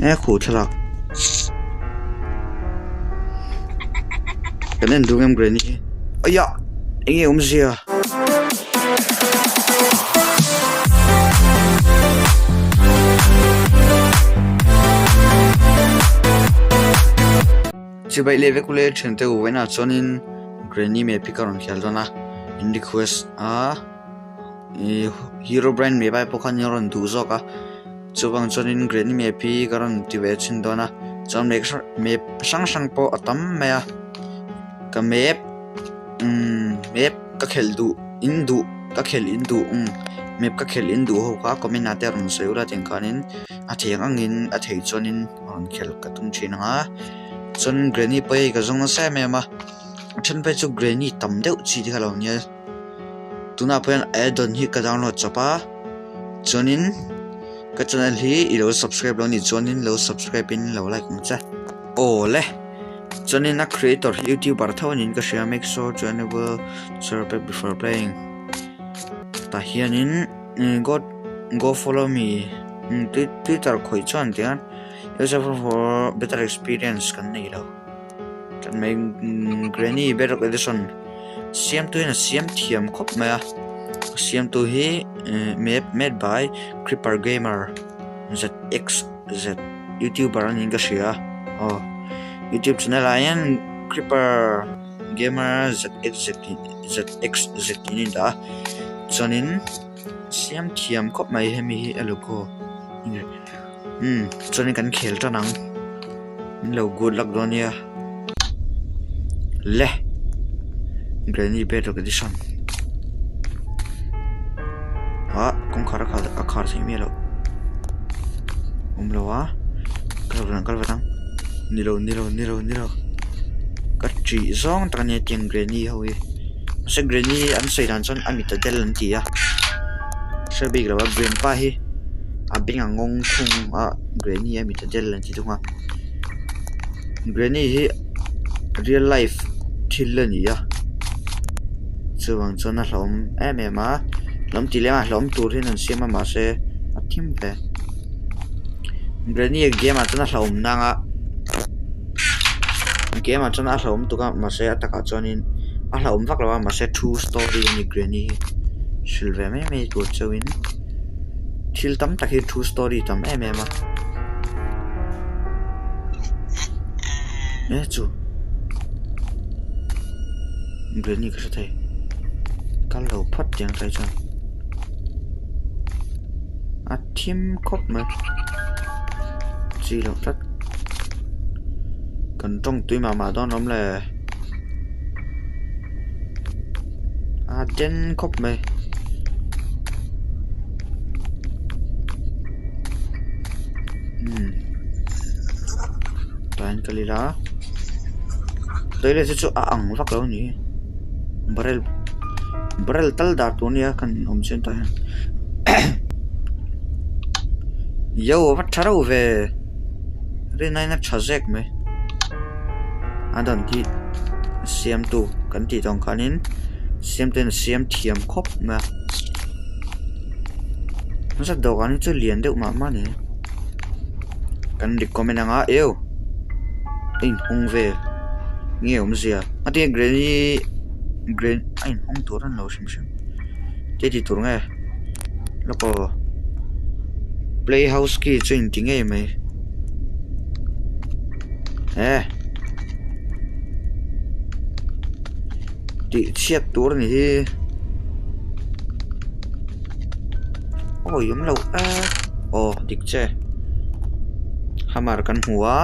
E khuh thlalak kan en duh em Granny hi aiah eng nge awmzia. Chibai leh vek ule thian te u vawiinah chuanin Granny map hi ka rawn khial dawn a in request a ih hero brand map ai pawh khan in rawn duh zawk a chuvang chuanin Granny map hi ka rawn ti ve chhin dawn a chuan map hrang map hrang hrang pawh a tam mai a ka map umm map ka khelh duh in duh ka khelh in duh umm map ka khelh in duh ho kha comment ah te a rawn sawi ula tiang khanin a thei ang angin a theih chuanin rawn khelh ka tum thin ang a chuan Granny pawh hei ka zawng nasa em em a a then phei chu Granny tam deuh chi te kha lo nia. Tunah pawh hian add-on hi ka download chawp a chuanin ka channel hi i lo subscribe lo anih chuanin lo subscribe in lo like ang che aw le chuanin a creator hi youtuber tho aniin ka hria make sure to enable server before playing tah hianin go go follow me twitter khawih chuan tiang user for better experience kan nei lo. Mai Granny Bedrock Edition siamtu hian a siam thiam khawp mai a siamtu hi map made by Creeper Gamer ZXZ youtuber a niin ka hria aw youtube channel ah hian Creeper Gamer ZXZ ZXZ tiin a indah a chuanin siam thiam khawp mai hemi hi a logo. Umm chuanin kan khel tan ang min lo good luck dawn nia le granny bedrock edition ah kawngkhar a khar a khar theih miah loh awm lo a kal vat ang kal vat ang nilo nilo nilo nilo ka ṭih zawng tak ania tiang granny ho hi mahse granny hi an sawi dan chuan a mit a del an ti a hre bik lo a grandpa hi. A beng a ngawng thung a granny a mit a del an ti thung a granny hi real life thil a ni a chuvang chuan a hlauhawm em em a hlauhawm tih lem a hlauhawm tur hian an siam a mahse a thim ve granny game ah chuan a hlauhawm nang a game ah chuan a hlauhawm tuk a mahse a takah chuanin a hlauhawm vak lo a mahse true story a ni granny hi hrilh ve mai mai tur chauhin. Thil tam tak hi true story tam em em a e chu granny ka hre thei kal lo phawt tiang tlai chuan a thim khawp mai chi loh tlat kan tawng tui mah mah dawn awm le a den khawp mai. Umm tah hian kal ila toilet hi chu a ang vak lo a ni barrel barrel tal dah tur a nia kan awm chian tah hian yo a va tha reuh ve rinaiin a tha zek mai a dan hi a siamtu kan tih tawng khanin siamtu hian a siam thiam khawp mai a nasa dawhkan hi chu lian deuh mah mah a ni kan recommend ang a eww a inhawng vel nge awmzia a tia granny gran a inhawng tur a ni lo hrim hrim thil ti tur nge lawk aw playhouse key chu inti ngei mai e tih chhiat tur a ni hi awi awm lo e aw dik che hammer kan hmu a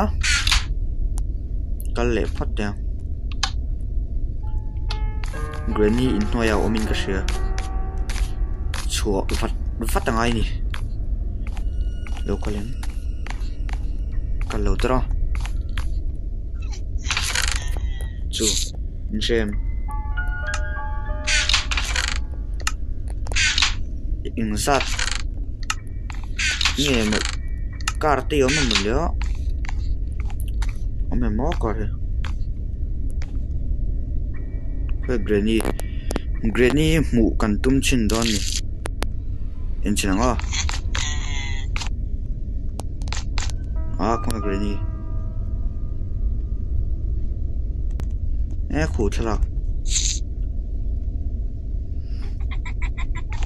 kal leh phawt teh ang granny inhnuai ah awm in ka hria chhuah vat vat a ngai a ni lo kal em kal lo tawrh a chu in hre em engzat nge maw car te hi awm em mawni a awm em maw car hi hei granny granny hi hmuh kan tum chhin dawn a ni enchhin ang aw. Ah khawnge Granny e khuh thlalak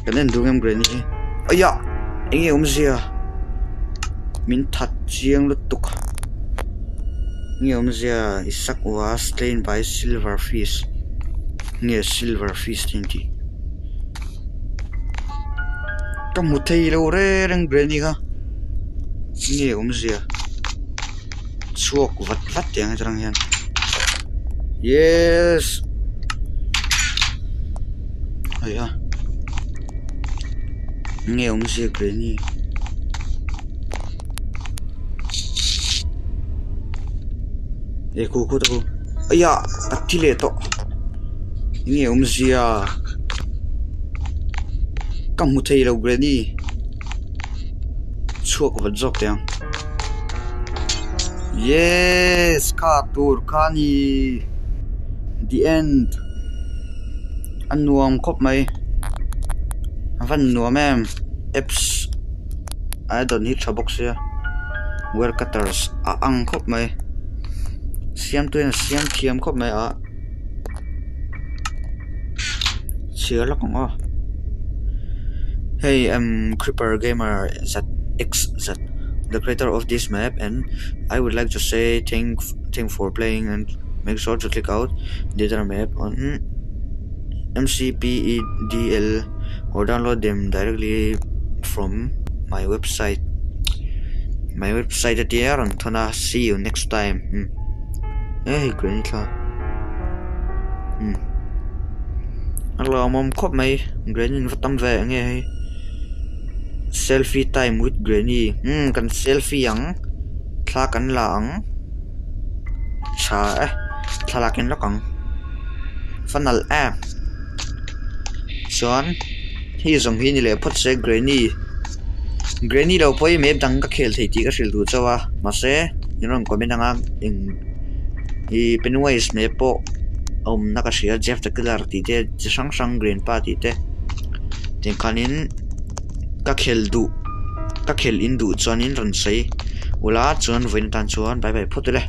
kan en duh em Granny hi aiah enge awmzia min that chiang lutuk enge awmzia Isaac was slain by silver fish nge silver fish te an tih. Ka hmu thei lo reng reng Granny kha nge awmzia chhuak vat vat teh ang aṭang hian yess heiha nge awmzia Granny e khu khu ta khu aiah a thi leh tawh nge awmzia. Ka hmu thei lo Granny chhuak vat zawk teh ang yes kha tur kha a ni the end a nuam khawp mai a van nuam em apps a dawn hi tha bawk sia wire cutters a ang khawp mai siamtu hian a siam thiam khawp mai a. Chhiar lawk ang aw hei emm creeper gamer zat x zat the creator of this map and I would like to say thank thank for playing and make sure to click out the other map on M_C_P_E_D_L or download them directly from my website my website a tia rawn thawn a see you next time umm. He hei granny thla umm a lawmawm khawp mai granny an va tam ve eng nge hei selfie time with granny umm kan selfie ang thla kan la ang tha e thlalak in lawk ang va nalh em chuan hei zawng hi ni leh phawt se granny granny lo pawh hi map dang ka khel thei tih ka hrilh duh chauh a mahse in rawn comment anga eng ih pennywise map pawh a awmna ka hria jeff the killer tih te chi hrang hrang grandpa tih te tiang khanin ka khel duh ka khel in duh chuanin rawn sawi ula chuan vawiin atan chuan bye bye phawt ule.